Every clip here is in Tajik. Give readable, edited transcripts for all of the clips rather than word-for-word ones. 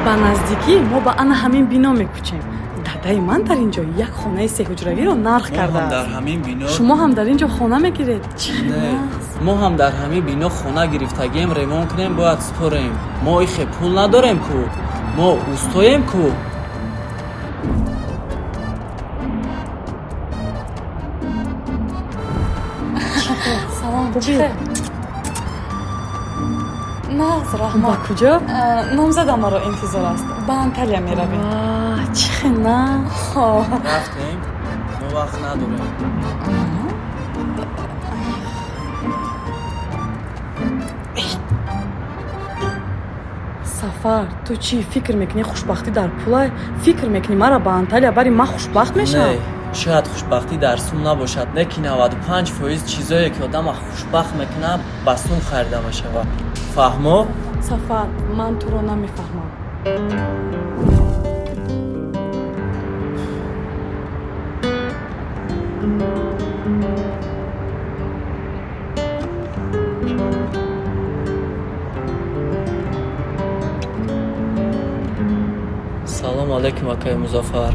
Ба наздикӣ мо ба ана ҳамин бино мекӯчем. Дадаи ман дар ин ҷо як хонаи сеҳуҷравиро нарх Мо ҳам дар кардааст. ҳамин бино. Шумо ҳам дар ин ҷо хона мегиред? Чӣ Не, нағз! мо ҳам дар ҳамин бино хона гирифтагием, ремонт кунем, бояд спорем. Мо ихе пул надорем ку, мо устоем ку. Салом. Хубӣ? Нағз, Ба раҳмат. куҷо? Номзадам маро интизор аст, ба Анталия меравем. Ваҳ, чӣ хел нағз! Рафтем, мо вақт надорем. Сафар, ту чӣ фикр мекунӣ, хушбахтӣ дар пулай? Фикр мекунӣ, мара ба Анталия бари, ман хушбахт мешавам? Не, шояд хушбахтӣ дар сум набошад, не ки 95% чизое ки одама хушбахт мекунад, ба сум харида мешавад, фаҳмо? Сафар, ман туро намефаҳмам. Салому алайкум, акаи Музаффар.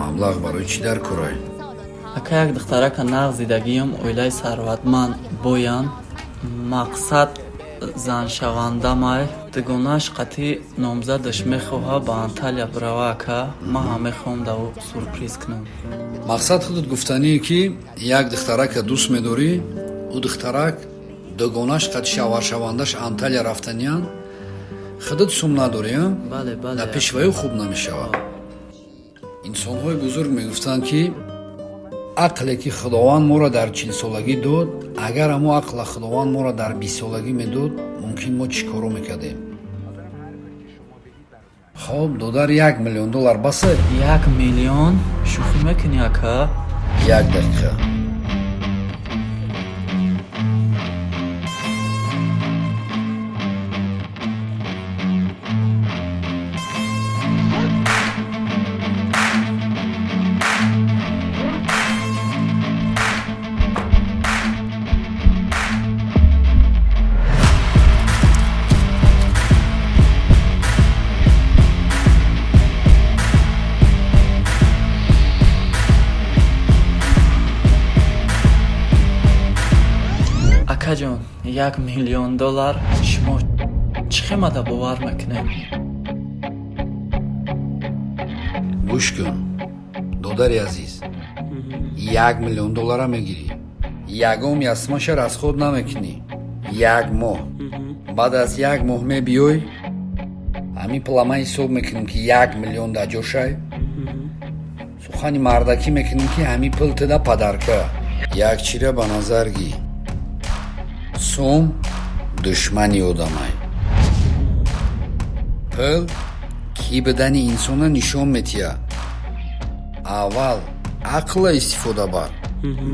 Маблағ барои чӣ дар корай? Ака, як духтарака нағз дидагиём, оилаи сарватманд боян, мақсад заншавандамай. Дугонааш қатъи номзадаш мехоҳа ба Анталия бирава. Ака, ман ҳам мехоҳам да ӯ сюрприз кунам. Мақсад, худат гуфтание, ки як духтарака дӯст медорӣ, ӯ духтарак дугонаш қад шавҳаршавандаш Анталия рафтаниян, худат сум надорӣ, а? Бале, бале. Дар пешваё хуб намешавад. Инсонҳои бузург мегуфтанд, ки ақле ки Худованд моро дар 40-солагӣ дод, агар ҳамо ақла Худованд моро дар 20-солагӣ медод, мумкин мо чӣ коро мекардем. Хоб, додар, 1 миллион доллар басе? 1 миллион? Шӯхӣ мекунӣ, ака? Як дақиқа. Акаҷон, 1 миллион доллар, шумо чӣ хемада бовар мекунед? Гӯш кун, додари азиз, 1 миллион доллара мегирӣ, ягон ясмаша расход намекунӣ як моҳ. Баъд аз як моҳ мебиёй, ҳамин пула ман ҳисоб мекунем, ки 1 миллион дар ҷошай. Сухани мардакӣ мекунем, ки ҳамин пул тида подарка. Як чира ба назар гӣ: сум душмани одамай. Пул кӣ бидани инсона нишон метиҳад. Аввал ақла истифода бар,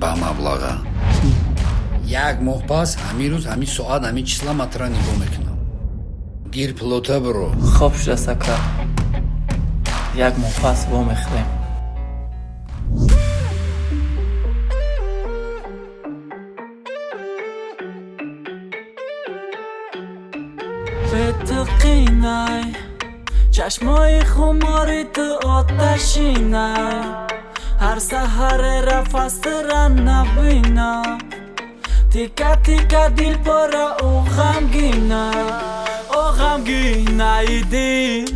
ба маблаға. Як моҳ пас, ҳамин рӯз, ҳамин соат, ҳамин числа ман тура нигоҳ мекунам. Гир пулота, биро. Хоб шудааст, ака, як моҳ пас вомехӯрем. Бе ту қинай, чашмои хумори ту оташинай. Ҳар саҳаре рафастра набина, тика тика дил пора, ӯ ғамгина, о ғамгинаи дил.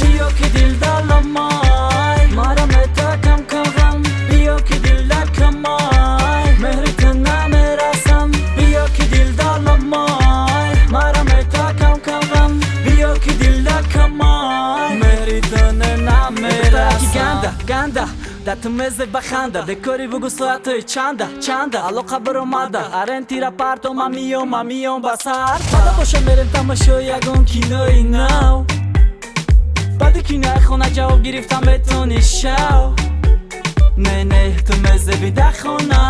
Биё ки дил даламай, мара мета кам кам ғам. Биё ки дил дакамай, меҳри ту намерасам. Биё ки дил даламай, мара мета кам кам ғам. Биё ки дил дакамай, меҳри ту намерасам. Ганда ганда да ту мезе баханда, бекорӣ бугу, соатҳои чанда чанда алоқа биромада. Арентира парто, ма миём, ма миём ба сар. Бада боша, мерем тамошои ягон кинои нав. Баъди кинои хона ҷавоб гирифтам, метони шав. Не, не, ту мезеби дар хона,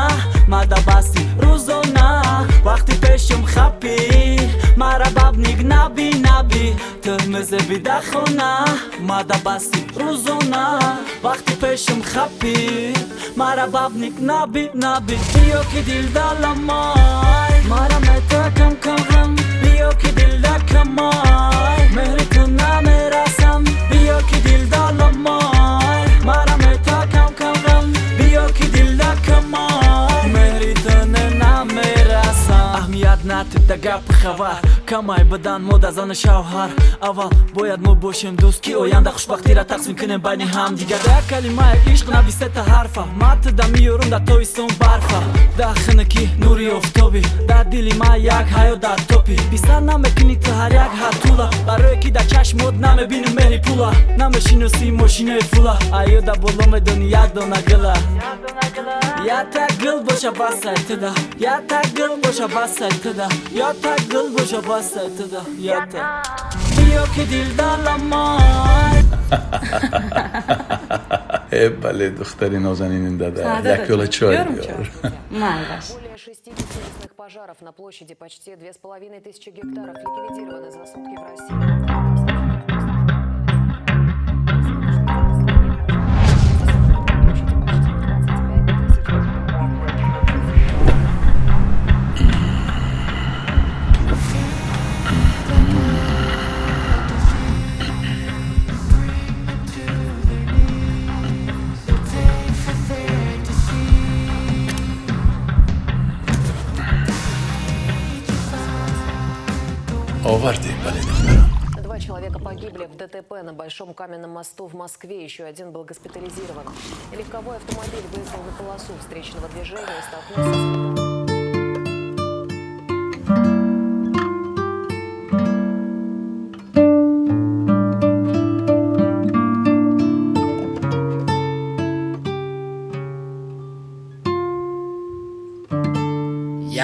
мада басти рӯзона. Вақти пешум хапӣ, мара бабник наби наби ту. Мезебида хона, мада басти рӯзона. Вақти пешам хапӣ, мара бабник наби наби. Биё ки дилда ламай, мара мета кам кам ғам. Биё ки дилда камай, меҳри ту намерасам. Биё ки дилда ламай, мара мета кам кам ғам. Биё ки дилда камай, меҳри ту намерасам. Аҳамият натида гапи хабар, камай бадан мода зану шавҳар. Аввал бояд мо бошем дӯст, ки оянда хушбахтира тақсим кунем байни ҳамдигар. Як калимаи ишқ нависета ҳарфа, ма туда меёрум дар тобистон барфа. Дар хунукӣ нури офтобӣ, дар дили ма як ҳаёт дар топӣ. Писанд намекунӣ ту ҳар як ҳатула, барое ки дар чашмот намебинӣ меҳри пула. Намешиносӣ мошинаи фула, аё дар боло медонӣ як дона гула. Ята гул боша басай туда, ята гул боша басай туда, ята гул боша басай туда, ята. Биё ки дилда ламай. Э, бале, духтари нозанини дада, як пиёла чой биёр. Майлаш. Более 60 лесных пожаров на площади почти 2500 гектаров ликвидированы за сутки в России. Площади почти 25 тысяч Овардем, бале, духтарам. Два человека погибли в ДТП на Большом Каменном мосту в Москве. Еще один был госпитализирован. Легковой автомобиль выехал на полосу встречного движения и столкнулся с...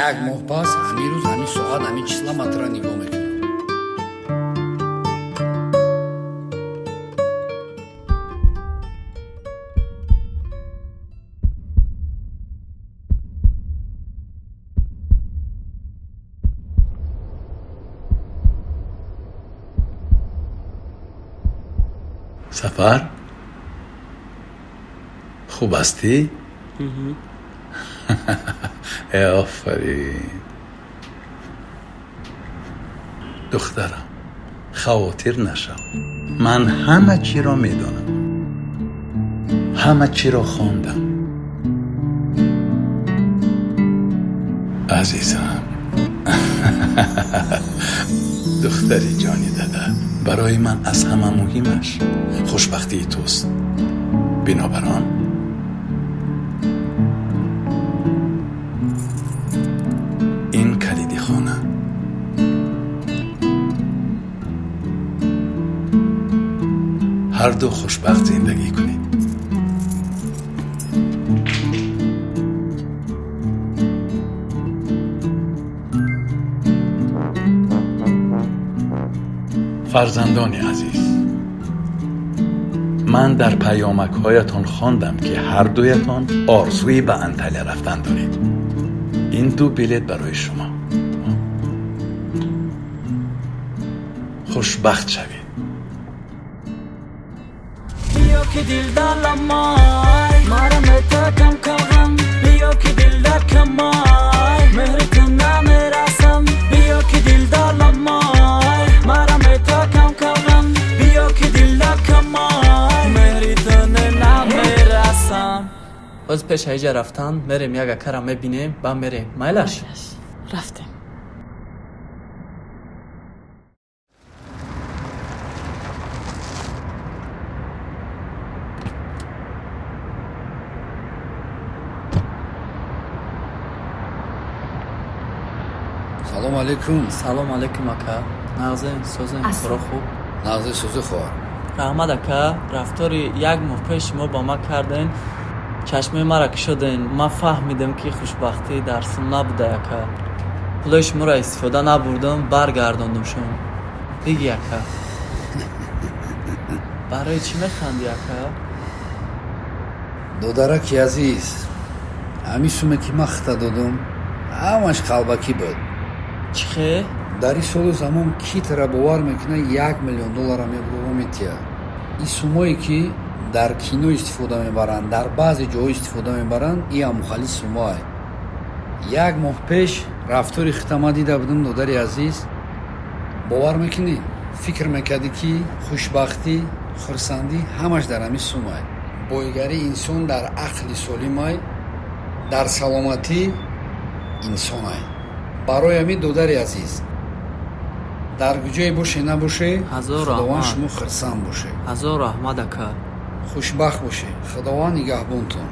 Як моҳ пас, ҳамин рӯз, ҳамин соат, ҳамин числа ман тура нигоҳ мекунам. Сафар, хуб ҳастӣ? Э, офарин, духтарам, хавотир нашав, ман ҳама чиро медонам, ҳама чиро хондам. Азизам, духтари ҷони дада, барои ман аз ҳама муҳимаш хушбахтии туст. Бинобар он ин калиди хона. Ҳарду хушбахт зиндагӣ кунед. Фарзандони азиз, ман дар паёмакҳоятон хондам, ки ҳардуятон орзуи ба Анталия рафтан доред. Ин ду билет барои шумо. Хушбахт шавед. Биё ки дилда ламай, мара мета кам кам ғам. Биё ки дилда камай, меҳри ту намерасам. Биё ки дилда ламай, мара мета кам кам ғам. Биё ки дилда камай, меҳри ту намерасам. Боз пеш ҳайҷа рафтан мерем, як акара мебинем, ба мерем, майлаш? Рафтем. Салом алейкум. Салом алейкум, ака. Нағзем, созем? Хӯро хуб? Нағзи, сӯзи, хоҳар. Раҳмат, ака. Рафтори як моҳ пеш шумо ба ман карден, чашмои мара кушоден. Ман фаҳмидам, ки хушбахтӣ дар сум набуда, ака. Пулои шуморо истифода набурдам, баргардондум шум. Биги, ака. Барои чӣ механдӣ, ака? Додараки азиз, ҳамин суме, ки ман хита додум, ҳамаш қалбакӣ буд. Чӣ хе? Дар ин солу замон ки тара бовар мекунад, 1 миллион доллара мебурова метиҳад? Ин суммое, ки дар кино истифода мебаранд, дар баъзе ҷоҳо истифода мебаранд, ин амухали суммоае. Як моҳ пеш рафтори хитама дида будам, додари азиз. Бовар мекунӣ, фикр мекардӣ, ки хушбахтӣ, хурсандӣ ҳамаш дар ҳамин суммае. Бойгарии инсон дар ақли солимай, дар саломатӣ инсонай. Барои ҳамин, додари азиз, дар куҷое боше набоше, Ҳазор Худованд раҳмат. шумо хурсанд боше. Ҳазор раҳмат, ака. Хушбахт боше, Худованд нигаҳбонтон.